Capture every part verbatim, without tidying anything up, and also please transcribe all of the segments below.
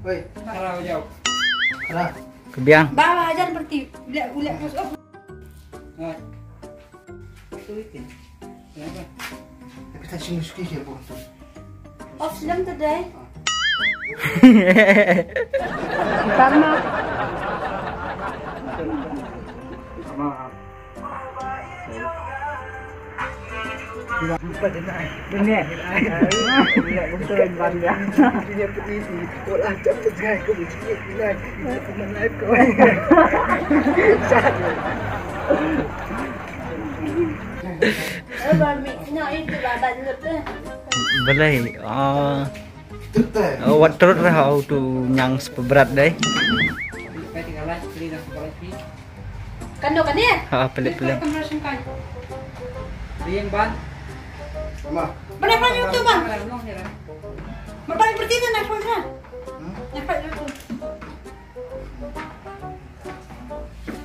Hei. Hara, jauh. Hara. Kebiang. Ba, ba, jangan berhenti. Boleh, boleh masuk. Hai. Itu itu. Kenapa? Tapi tak sini suki siapa? Off film today. Karena Maaf. Lupa dia naik. Dia naik. Dia naik. Dia naik. Dia naik. Wala jam terjai ke biji. Dia naik. Dia naik. Dia naik. Balei? Ah. Wat trut re hau tu nyang spebrat dei. Kan do kan ya? Ha, pelik pelik. Kan do kan. Riang ban. Mama. Mana ban itu ban? Mana ban berarti na phone ha? Hmm? Na phone itu.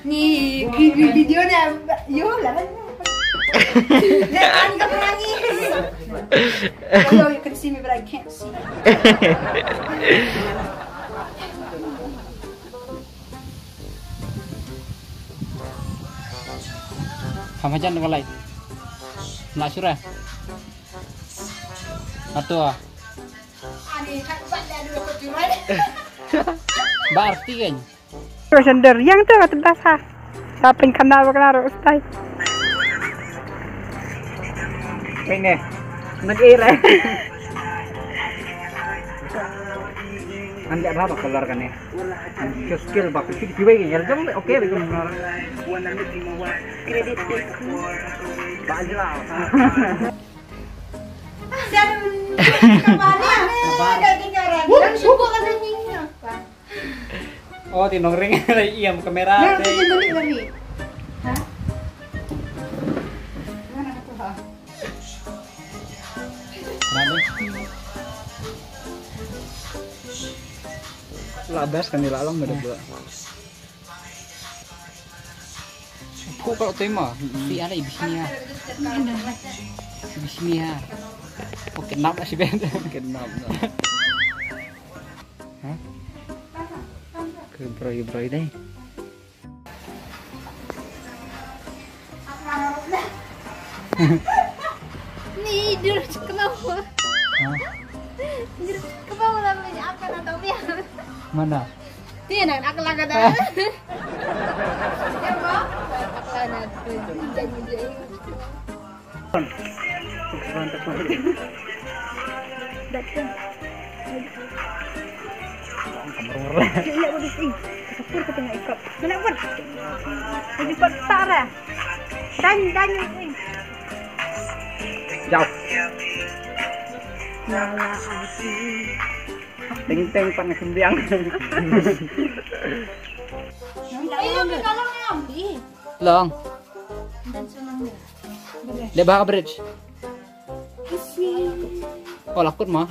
Ni video na yo lah. Jangan kamu lagi. Hello, you can see me, but I can't see. Ham hajan ka lai. Na sura. Atua. Ba arti kan. Terus under yang tu kata dasar. Tapi kena kena terus tai. Ini nak air eh. Anda apa keluarkan ni? Skill bak sik kiwei ngi jam okay bak. Credit. Ba jela. Siapa? Kemana? Kabar. Kabar. Yang syukur kan ini. Oh, ti nongring ïam kamera. Nah, ti balik lagi. Ha? Mana tu ha? Kenapa? La best kan la long meda pula. Ko kalau tema, si ada ibisnya. Ibisnya. Oke, nap si ben. Oke, nap. Ha? Ke broi broi deh. Ni dur ke bawah. Ha? Dur ke bawah lah, banyak apa nak tahu dia. Mana? Dia nak, nak kelak kata. Dia apa? Nak kelak nak tu. Jangan dia. Jauh. Ting ting pang sembiang. Ayo, kalau yang di. Long. Dan senang dia. Dep ba ha ka bridge. Isi. Oh, la kut ma.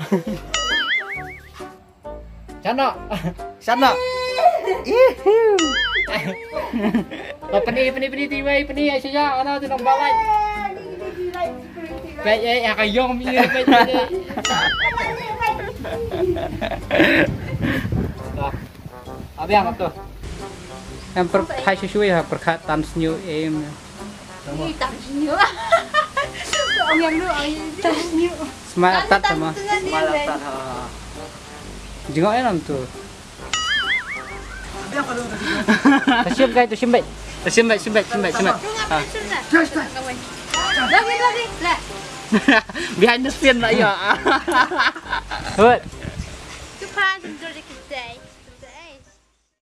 Shano. Shano. Ihu. Ba pyni, pyni, pyni, ti wei, pyni, ai sha, ana tu nong ba lai. Peit, eh, ha ka yong mi, peit, peit, peit. Ba. Abi ang to. Em per, hai shu shu ha, pyrkhat tan sniew em. Ih, tan sniew. Ong yang lu, ong yang tan sniew. Smart tat sama. Smart tat, ha. Jengok em tu. Tashim kai, tashim bai. Tashim bai, shim bai, shim bai, shim bai. Ha. Lagi, lagi, lah. Behind the scene lah ya. Hut. Tu pan, tu